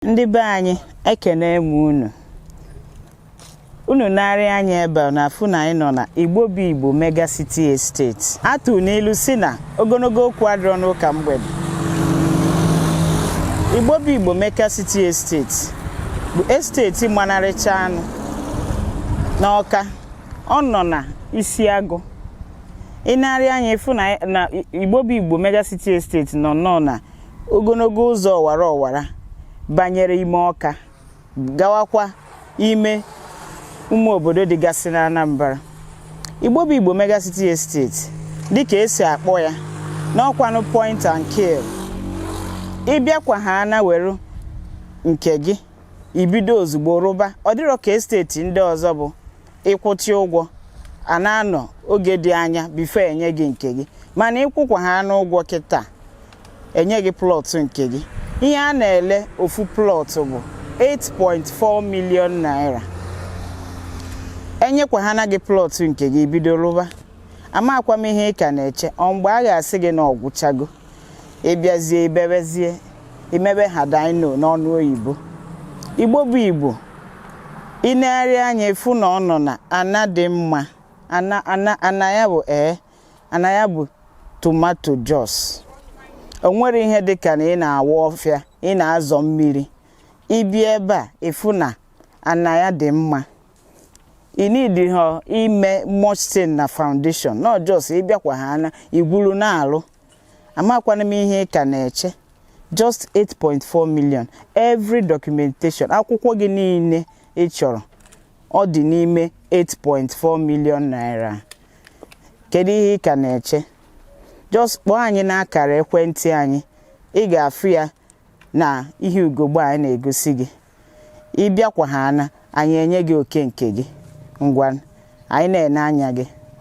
Ndị be anyị, ekene m unu. Unu narị anya ebe a na-afụ na anyị nọ na Igbo bụ Igbo Mega City Estate. Atụ n'ilu si na ogologo okwu adịrọ n'ụka mgbede. Igbo bụ Igbo Mega City Estate bụ estate manarịcha anụ n'Ọka. Ọ nọ na Isiagụ. Ị narị anya ịfụ na Igbo bụ Igbo Mega City Estate nọ nnọọ na ogologo ụzọ ọwara ọwara banyere ime Ọka, gawakwa ime ụmụ obodo dịgasị na Anambra. Igbo bụ Igbo Mega City Estate, dịka esi akpọ ya n'ọkwanụ point and kill. Ịbịakwa ha ana were nke gị, ibido ozugbo rụba. Ọ dịrọ ka estate ndị ọzọ bụ ịkwụchi ụgwọ a na-anọ oge dị anya before enye gị nke gị. Mana ịkwụkwa ha n'ụgwọ kịta, enye gị plot nke gị. Ihe a na-ele ofu plot bụ 8.4 million naira. Enyekwa ha na gị plot nke gị, bido rụba. Amakwa m ihe ị ka na-eche. Ọ mgbe a ga-asị gị na ọgwụchago, ịbịazie ibebezie imebe ha dino n'ọnụ oyibo. Igbo bụ Igbo, ịnegharị anya ịfụ na ọ nọ na ana dị mma. Ana ana ana ya bụ, ee, ana ya bụ tomato jos. O nwere ihe dịka na ị na-awa ọfịa, ị na-azọ mmiri. Ịbịa ebe a, ịfụ na ana ya dị mma. Ị need ha ime much thing na foundation, not just ịbịakwa ha ana igwuru na-alụ. Amakwana m ihe ị ka na-eche. Just 8.4 million, every documentation, akwụkwọ gị niile ị chọrọ, ọ dị n'ime 8.4 million naira. Kedu ihe ị ka na-eche? Just kpọọ anyị n'akara ekwentị anyị. Ị ga-afụ ya na ihe ugogbe anyị na-egosi gị. Ịbịakwa ha ana, anyị enye gị oke nke gị. Ngwa, anyị na-ene anya gị.